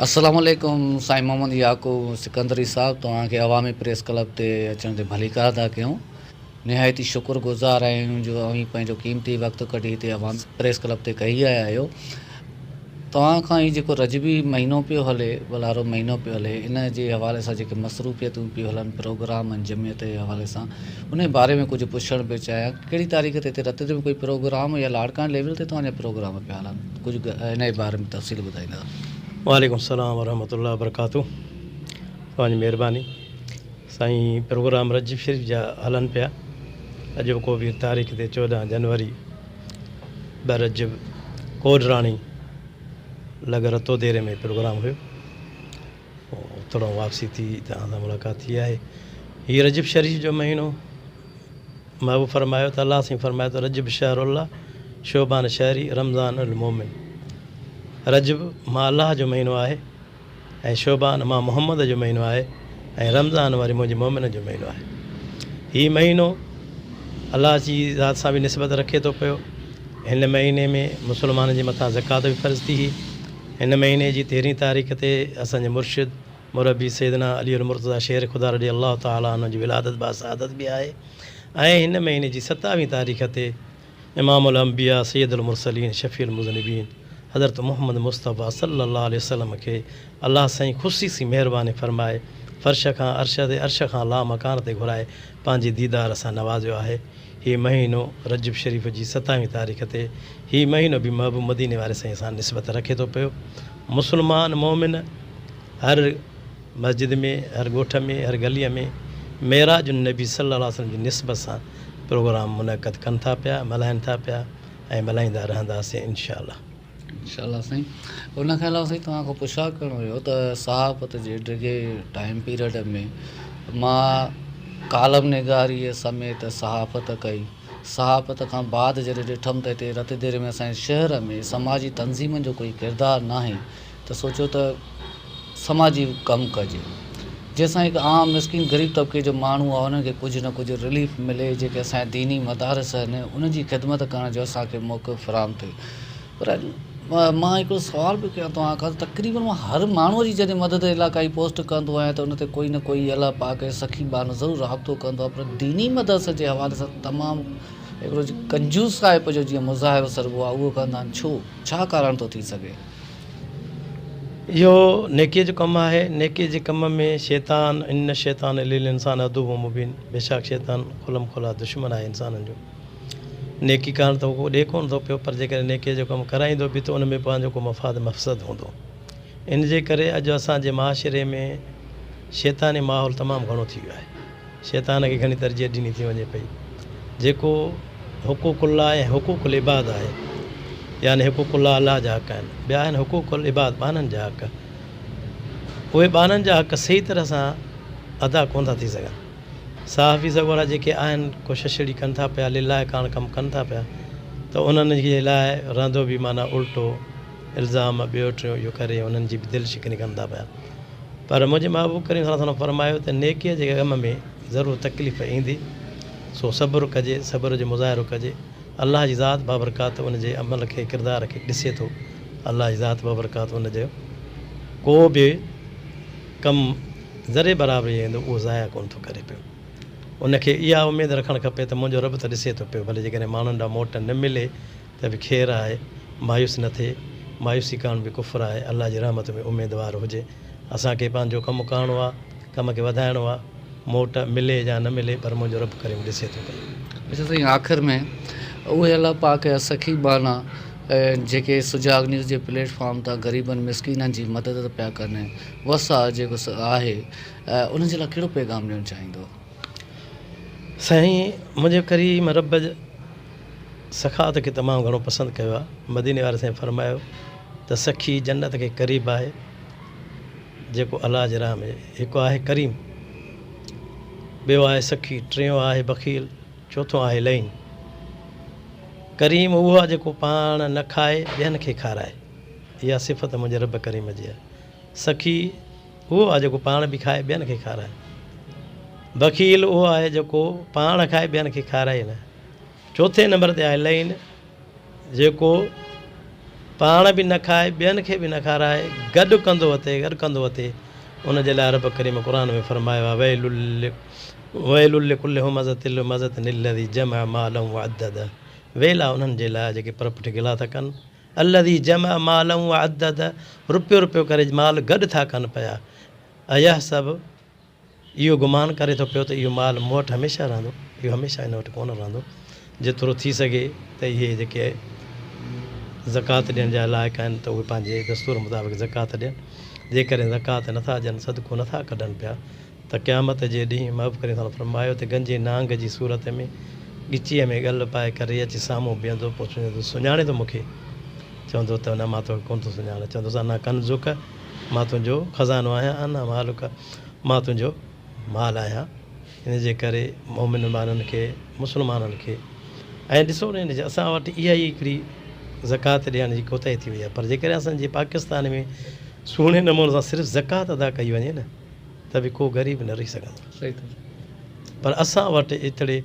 السلام عليڪم سائين محمد يعقوب سڪندري صاحب توهان کي عوامي پريس ڪلب تي اچڻ تي ڀليڪار ٿا ڪيون نهايت ئي شڪر گذار آهيون جو اوهين پنهنجو قيمتي وقت ڪڍي هتي عوامي پريس ڪلب تي ڪهي آيا آهيو توهان کان هي جيڪو رجبي مهينو پيو هلي ڀلارو مهينو پيو هلي ان جي حوالي سان جيڪي مصروفيتون پيون هلن پروگرام ۽ جمعيت جي حوالي سان ان باري ۾ ڪجهه پڇڻ پيو چاهيان ڪهڙي تاريخ تي هتي رتي ۾ ڪوئي پروگرام يا لاڙڪاڻي ليول تي توهان جا پروگرام پيا هلن ڪجهه ان جي باري ۾ تفصيل ٻڌائيندا. وعليڪم السلام ورحمة الله وبرڪاته توهان جي مهرباني سائين پروگرام رجب شريف جا هلن پيا اڄوڪو به تاريخ تي 14 جنوري ٻه رجب ڪوٽ راڻي لڳ رتو ديري ۾ پروگرام هيو اتڙون واپسي ٿي توهان سان ملاقات ٿي آهي هي رجب شريف جو مهينو محبوب فرمايو ته الله سائين فرمايو ته رجب شهر الله شعبان شهري رمضان المومن رجب مان الله جو مهينو آهي ۽ شعبان مان محمد جو مهينو آهي ۽ رمضان وري منهنجي مومن جو مهينو آهي هي مهينو الله جي ذات سان به نسبت رکي ٿو پيو هن مهيني ۾ مسلمانن جي مٿان زڪوات به فرض ٿي هئي هن مهيني جي تيرهين تاريخ تي اسان جي مرشد مربي سيدنا علي المرتضيٰ شير خدا رضي الله تعالٰي عنه جي ولادت باسعادت به آهي ۽ هن مهيني جي ستاويهين تاريخ تي امام الانبياء سيد المرسلين شفيع المذنبين حضرت محمد مصطفيٰ صلي الله عليه وسلم کي الله سائين خصيصي مهرباني فرمائي فرش کان عرش تي عرش کان لامڪان تي گهرائي پنهنجي ديدار سان نوازيو آهي. هي مهينو رجب شريف جي ستاويهين تاريخ تي هي مهينو به محبوب مديني واري سائين سان نسبت رکي ٿو پيو. مسلمان مؤمن هر مسجد ۾ هر ڳوٺ ۾ هر گليء ۾ معراج النبي صلي الله عليه وسلم جي نسبت سان پروگرام منعقد ڪن ٿا پيا ملهائن ٿا پيا ۽ ملهائيندا رهنداسين انشاء الله. انشاء الله سائين ان کان علاوه سائين توهان کان پڇا ڪرڻو هيو ته صحافت جي ڊگهي ٽائيم پيريڊ ۾ مان ڪالم نگاريء سميت صحافت ڪئي صحافت کان بعد جڏهن ڏٺم ته هتي رتيديري ۾ اسان جي شهر ۾ سماجي تنظيمن جو ڪوئي ڪردار ناهي ته سوچيو ته سماجي ڪم ڪجي جنهن سان هڪ عام مسڪين غريب طبقي جو ماڻهو آهي انهن کي ڪجهه نه ڪجهه رليف ملي جيڪي اسان جا ديني مدارس آهن انهن جي خدمت ڪرڻ جو اسان کي موقعو فراهم ٿئي پر مان هڪڙو سوال پيو ڪيان توهان کان تقريبن مان هر ماڻهو جي جڏهن مدد علاقائي پوسٽ ڪندو آهيان ته ان تي ڪوئي نه ڪوئي الله پاڪ جو سخي ٻانهو ضرور رابطو ڪندو آهي پر ديني مدرسي جي حوالي سان تمام هڪڙو ڪنجوس صاحب جو جيئن مظاهرو سربو آهي اهو ڪندا آهن ڇو ڇا ڪارڻ ٿو ٿي سگهي؟ اهو نيڪيء جو ڪم آهي، نيڪيء جي ڪم ۾ شيطان، ان الشيطان للانسان عدو مبين، بيشڪ شيطان کلم کلا دشمن آهي انسانن جو. نيڪي ڪرڻ ته هو ڪو ڏي ڪونه ٿو پيو پر جيڪڏهن نيڪيء جو ڪم ڪرائيندو به ته ان ۾ پنهنجو ڪو مفاد مفسد هوندو. ان جي ڪري اڄ اسان جي معاشري ۾ شيطاني ماحول تمام گهڻو ٿي ويو آهي. شيطان کي گهڻي ترجيح ڏني ٿي وڃي پئي جيڪو حقوق الله ۽ حقوق العباد آهي يعني حقوق الله الله جا حق آهن ٻيا آهن حقوق العباد ٻانهن جا حق اهي ٻانهن جا حق صحيح طرح سان ادا ڪونه ٿا ٿي سگهن صحافي سڳورا جيڪي آهن ڪوشش اهڙي ڪن ٿا پيا لله ڪاڻ ڪم ڪن ٿا پيا ته انهن جي لاء رهندو به معنيٰ الٽو الزام ٻيو ٽيون اهو ڪري انهن جي به دل شڪني ڪن ٿا پيا پر منهنجي محبوب ڪريم صلي الله عليه وسلم فرمايو ته نيڪيء جي ڪم ۾ ضرور تڪليف ايندي، سو صبر ڪجي، صبر جو مظاهرو ڪجي. الله جي ذات بابرڪات ان جي عمل کي، ڪردار کي ڏسي ٿو. الله جي ذات بابرڪات ان جو ڪو به ڪم ذري برابر ئي ايندو اهو ضايع ڪونه ٿو ڪري پيو. ان کي اها اميد رکڻ کپي ته منهنجو رب ته ڏسي ٿو پيو، ڀلي جيڪڏهن ماڻهن ڏانهن موٽ نه ملي ته به خير آهي، مايوس نه ٿئي، مايوسي ڪرڻ به ڪفر آهي، الله جي رحمت ۾ اميدوار هجي، اسان کي پنهنجو ڪم ڪرڻو آ، ڪم کي وڌائڻو آ، موٽ ملي يا نه ملي پر منهنجو رب ڪريم ڏسي ٿو پيو. اچا سائين آخر ۾ اهي الله پاڪ جا سخي ٻانها جيڪي سجاڳ نيوز جي پليٽ فارم تان غريبن مسڪينن جي مدد پيا ڪن وس آ جيڪو آهي انهن جي لاء ڪهڙو پيغام ڏيڻ چاهيندو. سائين منهنجي ڪريم رب سخاوت کي تمام گهڻو پسند ڪيو آهي. مديني واري سائين فرمايو ته سخي جنت کي قريب آهي جيڪو الله جي راهه ۾ هڪ آهي ڪريم ٻيو آهي سخي ٽيون آهي بخيل چوٿون آهي لعين. ڪريم اهو آهي جيڪو پاڻ نه کائي ٻين کي کارائي اها صفت منهنجي رب ڪريم جي آهي. سخي اهو آهي جيڪو پاڻ به کائي ٻين کي کارائي. بخيل اهو آهي جيڪو پاڻ کائي ٻين کي کارائي نه. چوٿين نمبر تي آهي لعين جيڪو پاڻ به نه کائي ٻين کي به نه کارائي گڏ ڪندو وتي گڏ ڪندو وتي ان جي لاء رب ڪريم قرآن ۾ فرمايو آهي ويل ويل لڪل همزة لمزة الذي جمع مالا وعدده ويل آهي انهن جي لاء جيڪي پر پٺ گلا ٿا ڪن الذي جمع مالا وعدده رپيو رپيو ڪري مال گڏ ٿا ڪن پيا ايحسب اهو گمان ڪري ٿو پيو ته اهو مال مون وٽ هميشه رهندو، اهو هميشه هن وٽ ڪونه رهندو. جيترو ٿي سگهي ته اهي جيڪي زڪوات ڏيڻ جا لائق آهن ته اهي پنهنجي دستور مطابق زڪوات ڏين. جيڪڏهن زڪوات نٿا ڏين، صدقو نٿا ڪڍن پيا ته قيامت جي ڏينهن محبوب ڪريم صلعم فرمايو ته گنجي نانگ جي صورت ۾ ڳچيء ۾ ڳل پائي ڪري اچي سامهون بيهندو پوء چوندو سڃاڻين ٿو مون کي؟ چوندو ته نه مان توکي ڪونه ٿو سڃاڻان. چوندس انا ڪنزک مان تنهنجو خزانو آهيان، انا مالک، مان تنهنجو مال آهيان. ان جي ڪري مؤمن ٻانهن کي، مسلمانن کي ۽ ڏسو نه ان جي اسان وٽ اها ئي هڪڙي زڪوات ڏيڻ جي ڪوتاهي ٿي وئي آهي پر جيڪڏهن اسان جي پاڪستان ۾ سهڻي نموني سان صرف زڪوات ادا ڪئي وڃي نه ته به ڪو غريب نه رهي سگهندو پر اسان وٽ ايتري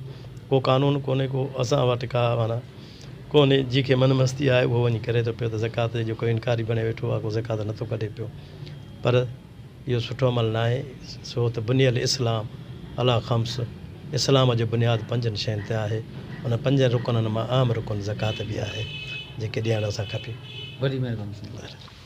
ڪو قانون ڪونهي ڪو اسان وٽ ڪا معنيٰ ڪونهي جنهن کي من مستي آهي اهو وڃي ڪري ٿو پيو ته زڪوات جو ڪو انڪاري بڻي ويٺو آهي ڪو زڪوات نٿو ڪڍي پيو پر اهو سٺو عمل ناهي سو ته بني الاسلام علي خمس اسلام جو بنياد پنجن شين تي آهي ان پنجن رڪنن مان اهم رڪن زڪوات به آهي جيڪي ڏيڻ اسان کپي. وڏي مهرباني سائين.